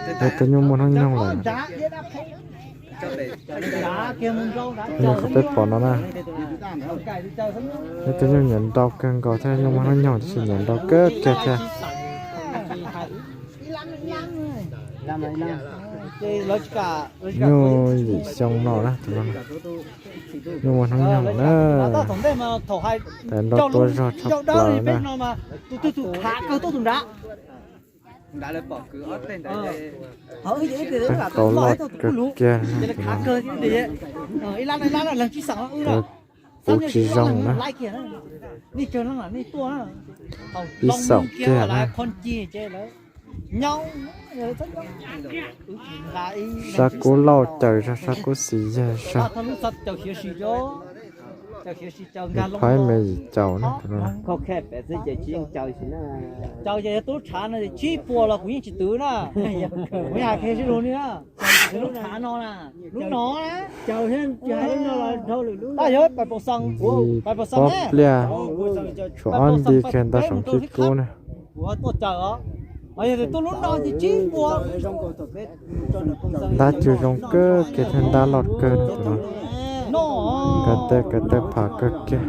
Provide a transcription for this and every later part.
Tus nyuj muaj hnub nyoog lawm. Nyuj qhov peb pom no na, ib tug nyuj nyiam nrau kawg nkaus thiab, nyuj muaj hnub nyoog tab sis nyiam nrau kawg kiag thiab. Nyuj yim xyoo no na, tus no nyuj muaj hnub nyoog na, tas nrau tuaj zog tshaj plaws na. Tau loj kawg kiag, puv tsis zoo na. Ib xaum kiag na. Sab kub lauj caws zog, sab kub xis yawg zog. Phab me yim caum na. Tub tshav no tsib puas los kuv yeej tsis twv na. Kuv yeej hais qhia sib lug li na. Lub tshav no na, lub no na, tab yog pais pau xees, pais pau xees pob pliaj, tshuav ob nti kiag nto saum khib kub na. Tuaj caws os, yog tias tuaj lub no ces tsib puas. Ntab cug zoo kawg kiag thiab ntab loj kawg na tus no. Kav teb kav teb pham kawg kiag.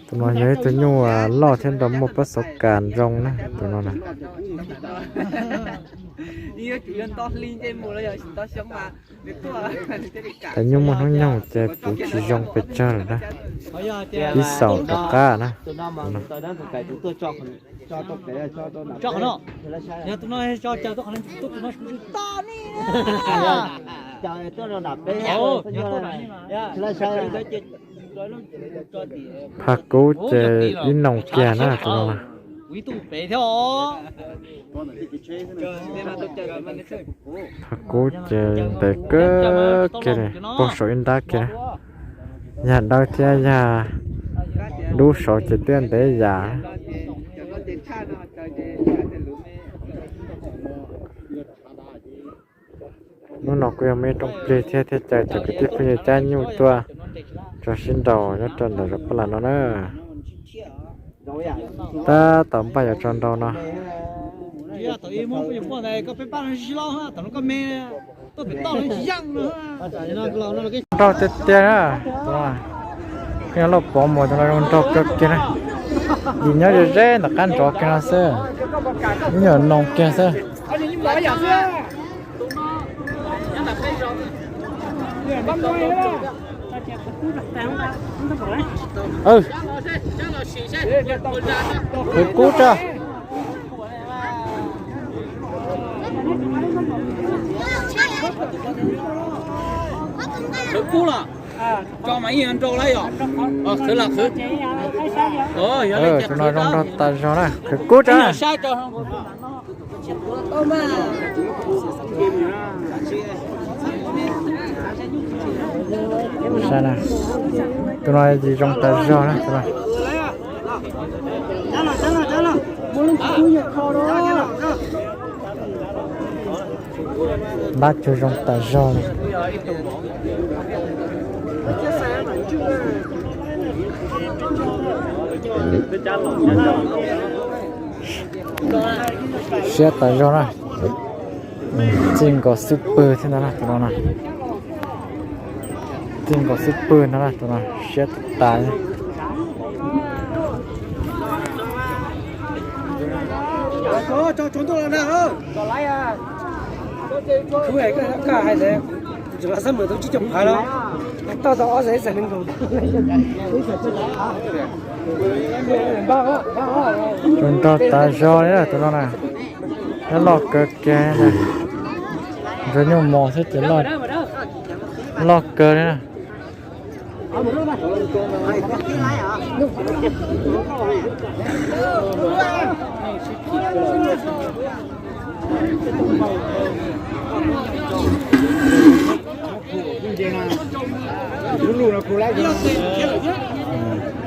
Tus no yog ib tug nyuj loj thiab nrau muaj pab xauv kas zoo na tus no na. Tus nyuj muaj hnub nyoog ces puv tsis zoo pes tsawg lawm na. Ib xaum rov qab na. Phaj kub ces ib noo kiag na tus no. Phaj kub ces ntev kawg kiag li, puag saum ib nrab kiag na. Yag dawb thiab yag dub saud ces twb ntev yam. Hnub no kuj yog muaj ib rooj plig thiab thiaj caw cov kwv tij phooj ywg cab nyuj tuaj tso sib nraus nyob rau ntawm zos Paj Las no na. Tab tom npaj yuav tso nraus no. Nraug tiag tiag na. Koj yog Lauj Pov Muas tus no zoo nraug kawg kiag na. Yim nyob ze ze ntawm qab nrov kiag no xwb. Ib nyuag noo kiag xwb. Khwv kub tso. Khwv kub los tso mas yeej nrau lawm yom. Khwv los khwv. Tus no zoo nraug tas zog na, khwv kub tso. Saib na, tus no zoo tas zog na tus no. Ntab cug zoo tas zog li. Siab tas zog na. Txij nkaus xub pwg thiab ntag na tus no na. Txij nkaus xub pwg ntag na tus no, siab tas tas. Zoo nraug tas zog li tus no na. Nyob loj kawg kiag na. Ntsuag nyuj mos xwb ces loj kawg li na.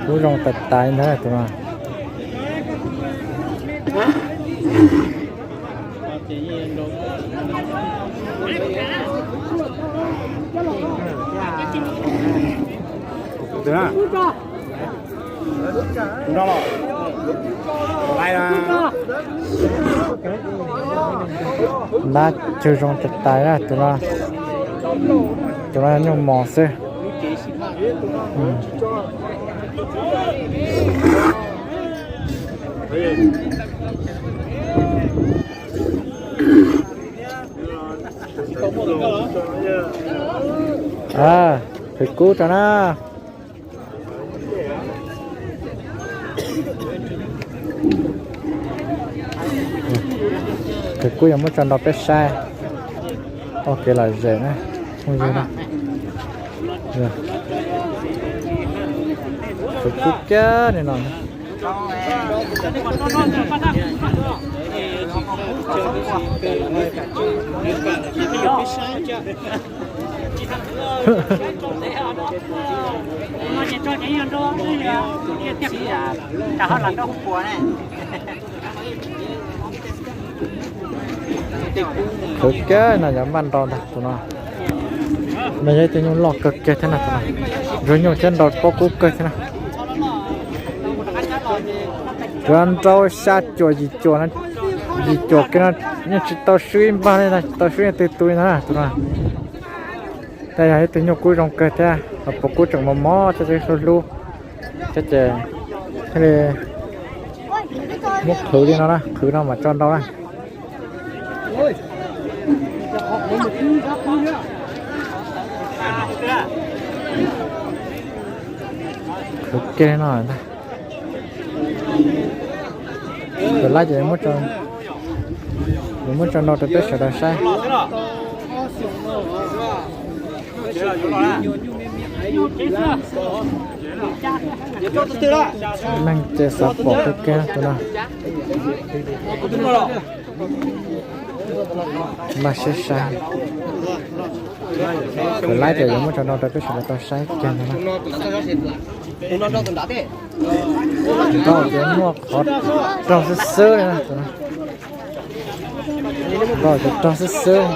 Kub zoo tas tas li ntag tus no. Nab cug zoo tas tas na, tus no, tus no nyuj mos xwb. Khwv kub rau na. Khwv kub yuav muab tso nrau peb saib. Ua kev lom zem na. Khwv kub kiag li no. Khwv kiag no, yuav npaj nrau ntag tus no. No yog ib tug nyuj loj kawg kiag thiab na tus no. Ntsuag nyuj thiab nrau pob kub kawg thiab na. Tsuas nrau xya cuam yim cuam, yim cuam kiag no yeej tsis tau swb ib npag li no, tsis tau swb ib tug tus li no na tus no. Tej yog ib tug nyuj kub zoo kawg thiab, pob kub tseem mos mos thiab hlub hlub, thiab ces thiaj li muab qhwv li no na, qhwv no mam tso nrau na. Khwv kiag no ntag. Tus laib ces yuav muab tso nrau rau peb sawv daws saib. Neeg ces xav pom kawg kiag tus no. Mas saib saib. Tus laib ces yuav muab tso nrau rau peb sawv daws tau saib kiag ntag na. Nrau ces muaj qhov rog xwb xwb li na. Nrau ces rog xwb xwb,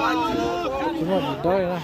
tsis muaj dab li na.